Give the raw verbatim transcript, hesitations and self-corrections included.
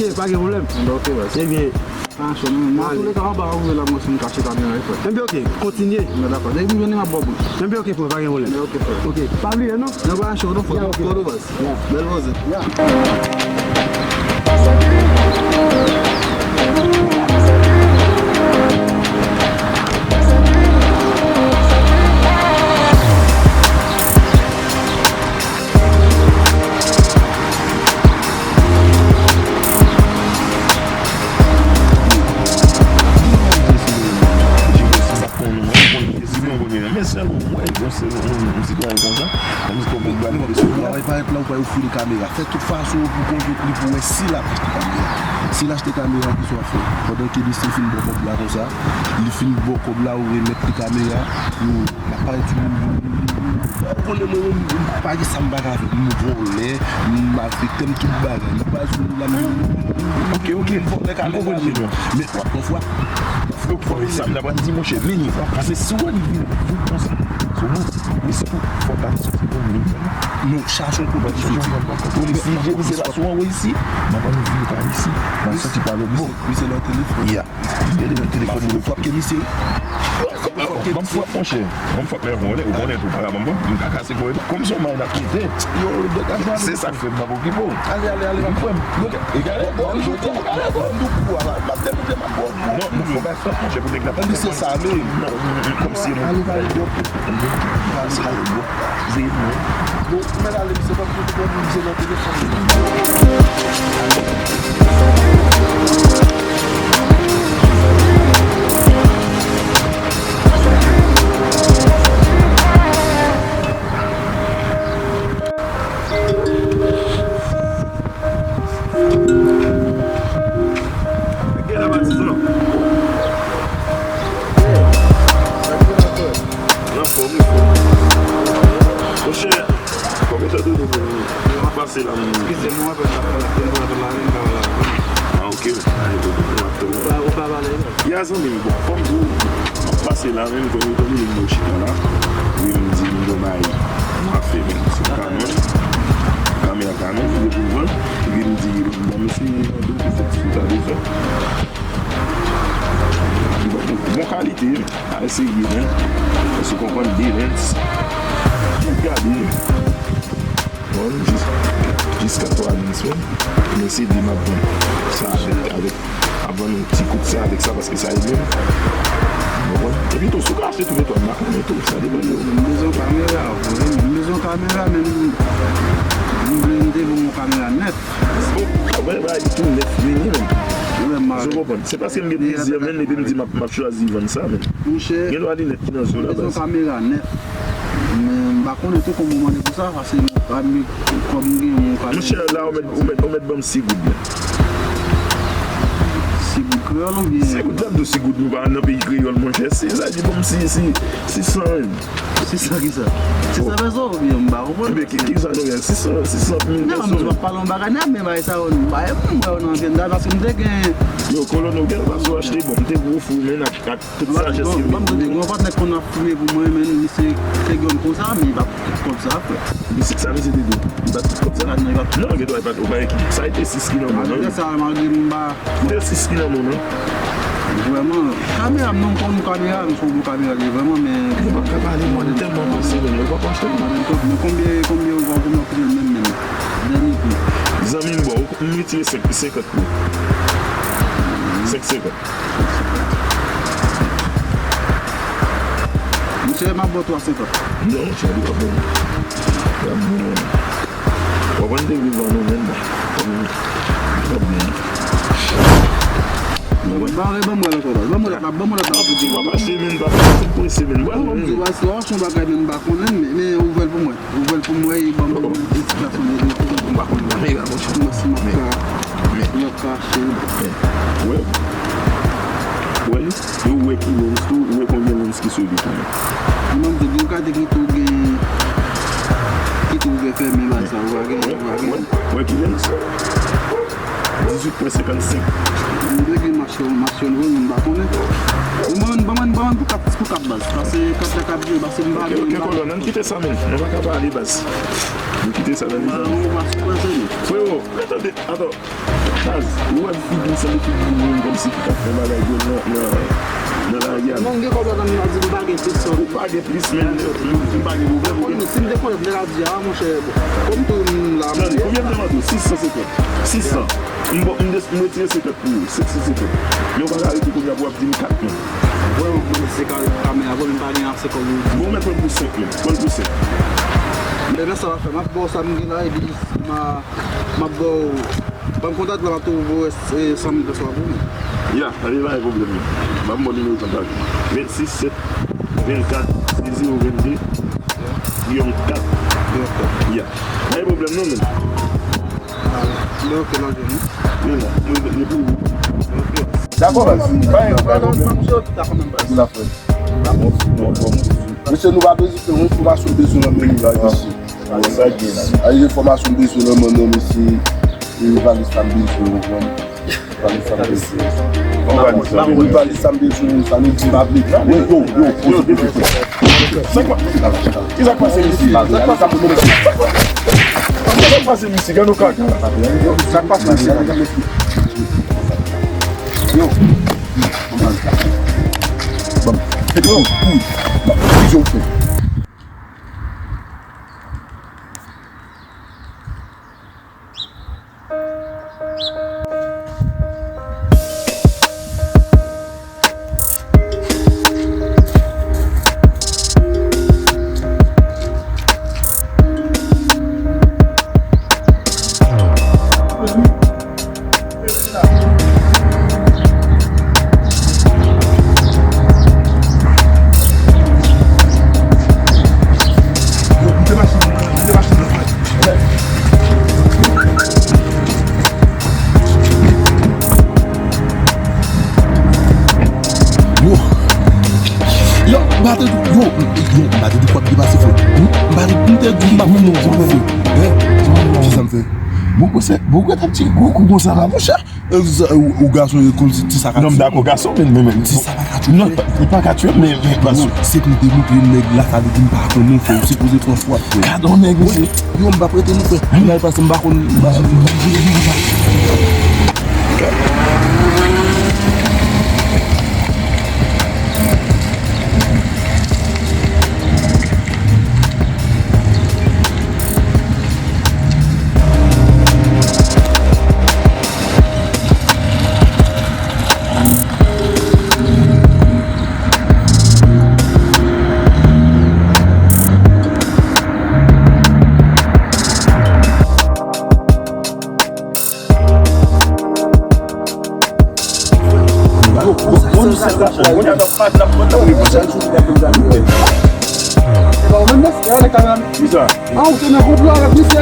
Ok, pa gen pwoblèm. Enben, ok, baz. Ebyen, pa cho, non. Nan tou lè ka, anba, ou la, mwen, si m kache kamera, frè. Enben, ok, kontinye. Mwen, dakò. Depi m jwenn li, m ap ba w bout. Enben, ok, frè, pa gen pwoblèm. Enben, ok, frè. Ok, pa bliye, non? Nan pa cho, non, frè. Ya, ok. Kodo, baz. Ya. Bèl poze. Ya. Sa konnen, mwen, mwen, si mwen konnen, men sèl mwen, mwen, se yon, yon, yon sitwayen konsa, kòm si kòm yon gade sou mwen. Travay parèt la, ou pa ofri l kamera. Fè tout fason pou konvek li pou wè si l ap achte kamera. Si l achte kamera, ki sa w ap fè? Pandan ke misye fin bò kòb la konsa, li fin bò kòb la, ou remèt li kamera, yo, l ap parèt sou moun, moun, moun, moun. Ou konnen mwen menm, m pa gen sa m pa ka fè. M vòlè, m malfektè, m tout bagay. M pa sou moun la, m, ok, ok, m vòlè kamera. M konprann, men w ap pran fwa. Fòk, fòk, sa m ta pral di, monchè, vini. Paske si w annik vin, vin konsa, sou nou, wi, se pou, fòk ta soti pou nou. Nou chache yon kote pou soti. Kote misye, misye la sou anwo isi, m ap annik vin pa isi, m ap soti pa lòt bò. Misye nan telefòn. Ya. Misye nan telefòn, nou frape misye. Ban m frape, monchè. Ban m frape, men ou konnen, ou konnen tou, pa la, ban m pran, m ka kase kò. Kòm se yon may n ap mete. Yo, se sa k fè m p ap okipe w. Ale, ale, ale, m ap pran. Egare, bon, m doukou, ale, bon, m doukou, ala, m ap demoute, m ap bon. Non, non, fò pa fè, monchè, pou nèg la. Ann di se sa, men. Non, non, non, kòm si ale, ale, bon. Veye mwen. Bon, men ale, misye p ap koute, bon, misye nan telefòn. Gen la patizan. Anfòm, wi, frè. Monchè, kòm etan done, m ap pase la, m... Eskize m, w ap fè sa, fè la, fè la, fè la, fè la. Ah, ok. Ou pa, ou pa pale, non. Ya, zanmi m, bon, fò m di w, m ap pase la, men m konn, m konn moun yo chita la. Wi, m di m gon bagay m ap fè, men se Canon. Kamera Canon, m depi m vann. Epi m di, bon, mesye, m ap fè ti sou ta bezwen. Bon, bon kalite, men. Al eseye, men. Èske w konprann de lens? Gade, men. Bon, jis, jiska twa lens, men. Men se de m ap vann. Sa avèk, avèk, ap vann yon ti kout sa avèk sa, paske sa e menm. Ou konprann? Epi tou, si w ka achte tou, men tou, m pa konnen tou, sa depann de ou. M bezwen kamera, wi, m bezwen kamera, men m, m vle m te voye yon kamera nèf. Bon, mwen ba li tou nèf vini, men. Ou konprann? Se paske m gen plizyè, men, epi m di m ap, m ap chwazi vann sa, men. Monchè, gen dwa li nèt ki nan zo la, baz. Kamera nèf. Men m pa konnen tou kòman w mande pou sa, paske m pa gen kòb m gen yon kamera. Monchè, la, ou mèt, ou mèt, ou mèt ban m sis goud, men. Sis goud kreyòl oubyen? Sis goud, m ap di w sis goud, nou pa nan peyi kreyòl, monchè. Si sa di ban m sis, sis, sis san, men. Sis san kisa? Sis san peso oubyen m pa konprann. Ebyen, ki, kisa nou gen? Sis san, sis san mil peso. Non, m ap pale yon bagay nèt, men bagay sa yo, bagay pou m wè yo nan vye dal, paske m te gen. Yo, Kolonel, ou gen pa sou achte, bon, m te gwo fou, men ak, ak tout sajès ke m gen. Ban m tande, gen yon patnè k konn ap fimen pou mwen, men misye te gen konsa, men li pa t kòb sa, frè. Misye, sa misye te di w? Li pa t kòb sa? Non, li pa t. Non, gen dwa li pa t, ou pa enki. Sa e te sis ki nan men w, non? Malgre sa, malgre m pa. Te sis ki nan men w, non? Vrèman, kamera m non, m konn kamera, m konn kamera li vrèman, men. Ou pa ka pale, mwen, tèlman panse, men, ou pa panse. Men konbyen, konbyen ou va konbyen pou menm, menm? Dènye pri. Zanmi m, bon, m retire senk, senkant pou ou. Senk senkant. Monchè, m ap ba w twa senkant. Non, monchè, li pa bon. Li pa bon. W ap antre vivan nou menm. Li pa bon. Ban, ban, ban mwen lòt la. Ban mwen lòt la, ban mwen lòt la. Ti pa mache, men, pa fè prese, men. Ban mwen. Bon, m di w, se yon bagay, men, m pa konnen, men, men ouvè l pou mwen. Ouvè l pou mwen e ban m yon esplikasyon de, de, de. M pa konn kamera, monchè. Mwen si m ap ka, m ap ka achte l. Wè. Wè li? E ou wè ki lens tou, ou wè konbyen lens ki sou li tou. Mwen m di, gen kalite ki tou gen, ki tou ouvè fèmen, bagay sa, ou pa gen, ou pa gen. Wè, wè ki lens? Dizuit pwen senkannsenk. M te gen match yo, match yo, m pa konnen. Ban mwen, ban mwen, ban mwen pou kat, pou kat baz. Pase kat la k ap jwe, pase m pa gen, m pa gen. Ok, ok, kolòn, ann kite sa, men. Nou pa ka pale, baz. Nou kite sa nan mizè. Ba, nou pa sou pwen, se nou. Frero, men tande, atann. Baz, ou wè figi m sanble figi moun kòmsi ki t ap fè bagay vre nan, nan, nan lari a. Non, m gen kòb la nan men, m di m pa gen plis, sòry. Ou pa gen plis, men m pa gen pwoblèm. Ou konnen, si m te konnen lè l ap di a, monchè, bon, kòm tou m la, m... Tande, konbyen m te mande w? Sis san senkant. Sis san. M bon, m des-, m retire senkant pou ou, senk san senkant. Men ou pa ka rete kounye a pou w ap di m kat mil. Bon, se ka, ka men avè m pa gen ase kòb ou. Bon, mèt pran l pou senk mil. Pran l pou senk. Men nan sa w ap fè, m ap ba w sa m gen la, epi m a, m ap ba w, ban m kontak la, m ap tou voye, e, san mil peso a pou ou. Ya, pa gen pwoblèm, non. Ban m ba w nimewo kontak. Vennsis sèt vennkat, se zewo vennde, triyonk kat. Ya. Pa gen pwoblèm, non, men. Lè ok, lè ok, non? Li la, mwen, li pou ou. Dakò, baz. Pa gen, pa gen pwoblèm. Dakò, menm baz. Dakò, non, non, non. Mesye, nou pa bezwen fè yon enfòmasyon bezwen nan men nou la, mesye. Sa gen la. Ay, enfòmasyon bezwen nan men nou, mesye. E valiz la m bezwen, ou konprann? Valiz la m bezwen. Valiz la m bezwen, sa nou di m ap vle. Yo, yo, yo, poze, poze, poze. Sa k pa-, ki sa k pase, mesye? Sa k pase, mesye? Gade nou kaka. Sa k pase, mesye? Yo. Bon. Yo. Bon. Yo. Yo. Yo, m pa te di, yo, yo, m pa te di kwap depase, frè. M pa te, m te di, m pa konn non, frè. Hein? Kisa m fè? Bon, konsè, bon, konsè, ti gwo kou konsa la, monchè. E, ou, ou gason, e, kòmsi ti sa ka tiye. Non, m dakò, gason, men, men, men. Ti sa pa ka tiye. Non, li pa ka tiye, men, men, bro, se pou m te montre nèg la, sa vle di m pa konn non, frè. Ou sipoze pran fwa, frè. Gad on nèg, mesye. Yo, m p ap rete non, frè. M al pase, m pa konn, m pa, m pa. Kisa? Ah, ou te nan konplo avèk misye?